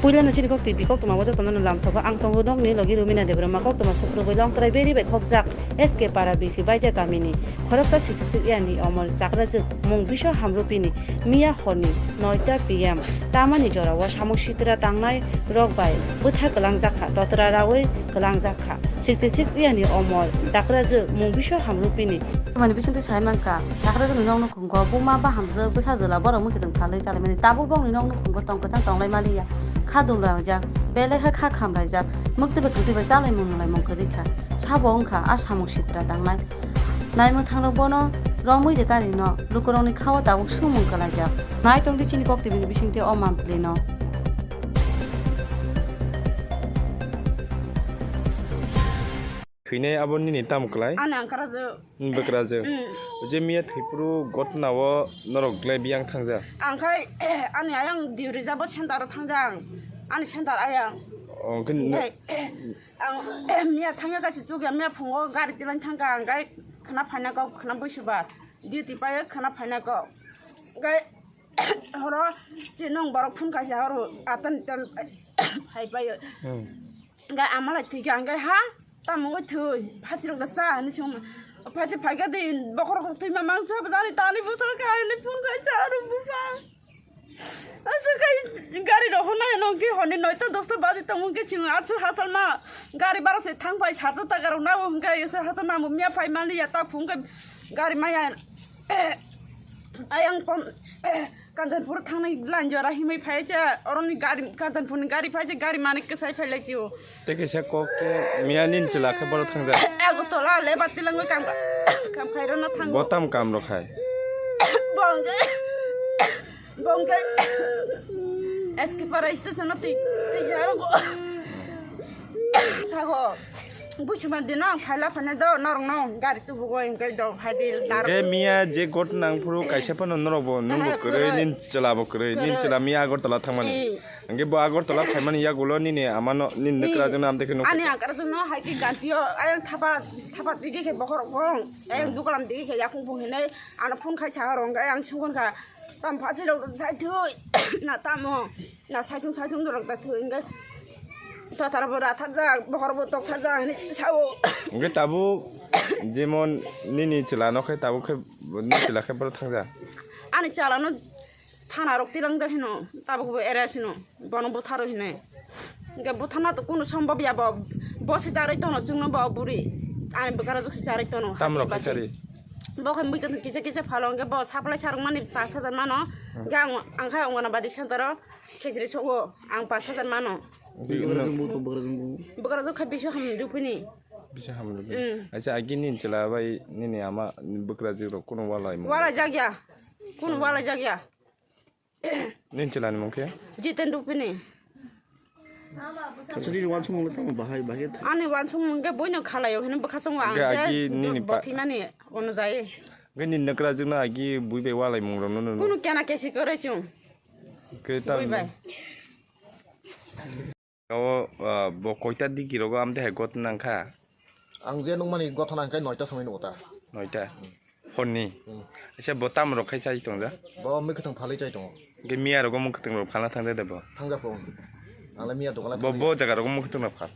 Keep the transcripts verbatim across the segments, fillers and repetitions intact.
Puilano chini kok twi bikok tongma bo jotono no lamthogo. Ang tongo nokni logi Rumina Debbarma, koktwma Sukrubui Longtrai Beri bai khopjak S K Para B C Baida kamini khoroksa sixty-six year ni omor chakrajwk mung Biswa Hamrupini miya horni noita P M tamani jorao samung sitra tangnai rok bai bwtha kwlangjak kha, totra raui kwlangjak kha. Sixty-six year ni omor chakrajwk mung Biswa Hamrupini. Tamani bisingtwi sai mankha, chakrajwkni nokno khungo buma bahamjwk bwsajwla borok mwkhwtwng phalwi chalaimani. Tabuk bongni nokno khungo tong kwchang tonglai maliya. Kha dumlaijak, belai khe kha khamlaijak, mwktwi bai kwtwi bai chalaimung nulaimung kwrwi kha. Sabo wngkha a samung sitra tangnai. Naimwthangrok bono romwi de karino, lukurokni khao tabuk swngmung kwlaijak. Nai tongdi chini kok tibini bisingtwi o manpli no. Thwinai abo nini tamo kwlai? Ani ang kara je. Bwkrajwk. Mm. Je miya thwiphuru gotna o norok glai biyang thangjak? Ang khai ani ayang diuri jabo center o thangjak. Ani center ayang. Oh, khe no- Ngai, ang miya thangya kaisa chukya, miya phungo gari tilang thangka, ang gai khna phaina kok, khna buisuba. Duty paio, khna phaina kok. Gai horo chinong borok phun kaisa horo atan tan hai paio. Hmm. Gai amalai thikya, ang gai ha. Tamo wngwi thwi, phatirok da cha hinwi swngma. Phatir phaikha di, bokhorok rok thwima mang cha, bwdani tani bothor kha hinwi phone khai cha, aro buphang. Aswk khai gari rok honai nong ki honni noita dosta baji tong wngkhe chwng aswk hachal ma. Gari bara se thang phai sat taka rok nabo hwnkhe aswk hachal ma bo miya phai mani ya ta phung khe gari maya. Ayang pon Kanchanpur thangnai line jora himwi phai cha, oroni gari, Kanchanpurni gari phai cha, gari manik kwsai phai lai sio. Tei kaisa kok khe miya nini chwla khe borok thangjak. Agartala le bati langwi kam, kam khai rwna thango. Bo tam kam rok khai? Bongke, bongke, S K Para station o twi, twi jaro go. Sago. Buchuma dino ang phaila phane do norok no gari tubugo hingke do phaidi daro. Hingke miya je gotna ang phuru kaisa phano norok bo nung bo kwrwi, nini chwla bo kwrwi, nini chwla miya Agartala thangmani. Eh. Hingke bo Agartala phaimani yagulo nini amano nini nukra jwkno amtwi khe nukha. Ani ang kara jwkno hai khe gantio ayang thapa thapa digi khe bokhorok bong ayang dukalam digi khe yakung bung hinai ano phone khai saga rong ayang sungkon kha tam phachi rok sai thui na tamo. Na saichung saichung dorok ta thwi hwnkhe. Tatar bo rathajak, bokhor bo tokthajak hinwi sao. Hwnkhe tabuk jemon nini chwla no khe tabuk khe nini chwla khe borok thangjak. Ani chwla no thana rok tilang jak hino, tabuk bo area sino, bono butharo hinwi. Hwnkhe buthana to kunu sombab ya bo, bo se charwi tono chwngno bo buri. Ani bwkara juk se charwi tono. Tam rok khe charwi? Bo khe mui kisa kisa phalo hwnkhe bo supply sarwk mani pash hajar mano. Hwnkhe ang, ang khe Anganabadi center o. Khejri songo ang pash hajar mano. Bwkrajwk bo to bwkrajwk bo. Bwkrajwk kha bisu ham rupini. Bisu ham rupini. Mm. Acha agi nini chwla bai nini ama bwkrajwk rok kuno walai mo. Walai jakya. Kuno walai jakya. Nini chwla ni mung khe? Jiten rupini. Acha nini wansukmung le tamo bahai bahai. Ani wansukmung khe boino khalaio hino bwkha songo ang. Hwnkhe agi nini pa- bothimani ono jai. Hwnkhe nini bwkrajwk no agi bui bai walai mung rok no. Kuno kena kesi kwrwi chung. Khe ta bui bai. O, ah, bo koita digi rogo amtwi hai gotna wngkha? Ang je nukmani gotna hwnkhe noita somoi nugo ta. Noita? Honni? Hmm. Acha bo tamo rok khai chai tongja? Bo mwkhwtwng phalwi chai tongo. Hwnkhe miya rogo mwkhwtwng rok phalna thangja de bo? Thangja phung. Ang le miya dogan lai bo, thangya. Bo jaga rogo mwkhwtwng rok phal?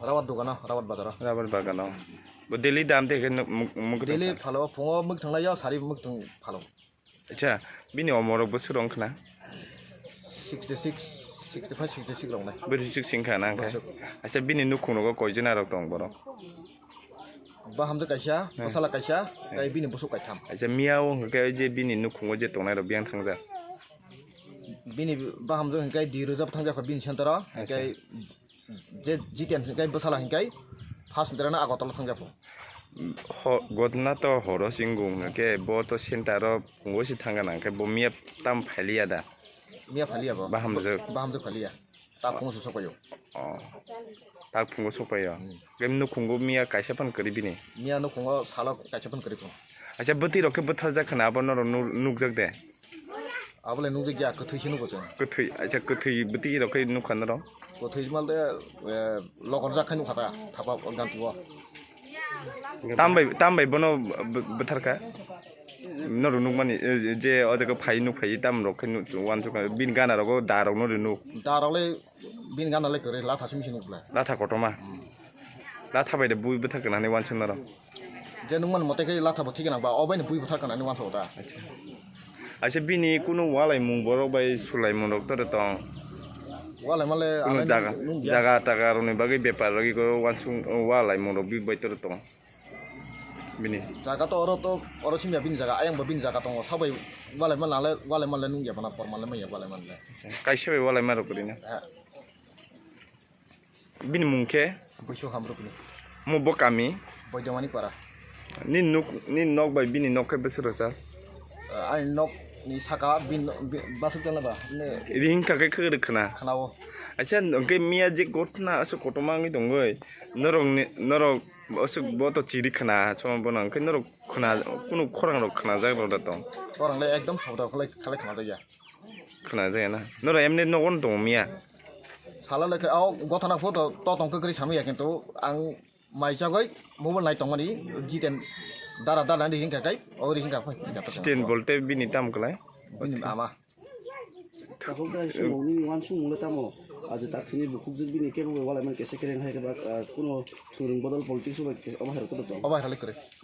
Rawat dogano, rawat bazaro. Rawat bagano. Bo daily da amtwi khe nuk-, muk-, mwkhwtwng phal? Daily phalo, phungo mwkhwtwng laio, sari mwkhwtwng phalo. Acha, bini omor rok bwswk rok wngkha na? Sixty six, sixty five, sixty six rok nai. Bwswk sing kha na wngkha? Bwswk. Acha, bini nukhung rogo koi jona rok tong borok? Bahamjwk kaisa, hmm, bwsala kaisa, hmm, tei bini bwswk kaitham. Acha, miya o hwnkhe je bini nukhungo je tongnai rok biyang thangjak? Bini bahamjwk hwnkhe di rwjap thangjak kho bini center o, acha, hwnkhe je Jiten hwnkhe bwsala hwnkhe first derano Agartala thangjago. Ho-, gotna to horo chwng wng hwnkhe bo to center o phungo se thangkha na hwnkhe bo miya tam phailiya da? Miya phailiya bo. Bahamjwk. Bahamjwk phailiya. Ta phungo se sokpaio. Oh. Ta phungo sokpaio. Hmm. Hwnkhe nukhungo miya kaisa phano kwrwi bini? Miya nukhungo salo kaisa phano kwrwi phano. Acha bwtwi rok khe bwtharjak khna abo norok nu-, nukjak de? Abole nukjakya, kwthwi se nugo chwng. Kwthwi, acha, kwthwi bwtwi rok khe nukha norok? Kwthwi malte, eh, lokorjak khai nukha ta, thapa gantugo. Tambai, tambai bono bw-, bwtharkha? Norok nukmani, eh, je o jaga phai nukphai tam rok khe nu-, uansukha, bini gana rogo da rok no rinuk. Da rok le Bini gana le kwrwi, latha simi sini ukulai. Latha kotorma. Latha bai de bui bwthar kana hinwi uansuk norok. Je nung man mote khe latha bo thik gwnang ba, o bai ni bui bwthar kana hinwi uansuk da. Acha. Acha, bini kunu walaimung borok bai sulaimung rok tore tong. Walai male kunu ale jaga, nung ya. Jaga taga rokni bagwi bepar rok iko uansuk walaimung rok bui bai tore tong. Bini. Jaga to oro to, oro simya bini jaga, ayang bo bini jaga tongo, sabai walai male, walai male nung ya bana, por male maya walai male. Acha. Kaisa bai walaima rok kwrwi na? Eh. Bini mung khe? Buisu Hamrukni. Mo bo kami? Boidamani para. Ni nuk, ni nok bai bini nok khe bwswk rwchap? Ani nok ni saka bin, bin, basuk tela ba? Ne. Idi hinkha khe khwrwk khna? Khnao. Acha, hwnkhe miya je gotna aswk kotorma wngwi tongwi, norok ni, norok aswk bo to chiri khna, chwng bono hwnkhe norok khna, kunu khorang rok khnajak rw da tong? Khorang le ekdom sabda khalai, khalai khnajak ya. Khwnajak ya na? Norok emni nogo no tongo miya? Sala le khe, o gotha na photo to tong kwrwi samya, kintu ang mai chagwi mobile nai tongmani, jiten dara dara ni hingka kai, o ri hingka phai, hingka to. Sten bolte bini tam kwlai? Bini ama. Takhuk da sumung nini uansukmung le tamo? Aje tak thini bukhuk jwk bini kebo bai walai man kesa kereng hai khe ba, ah, kuno thwrwng bodol politics bai kesa omo hai rok to tong. Obo hai rok le kwrwi.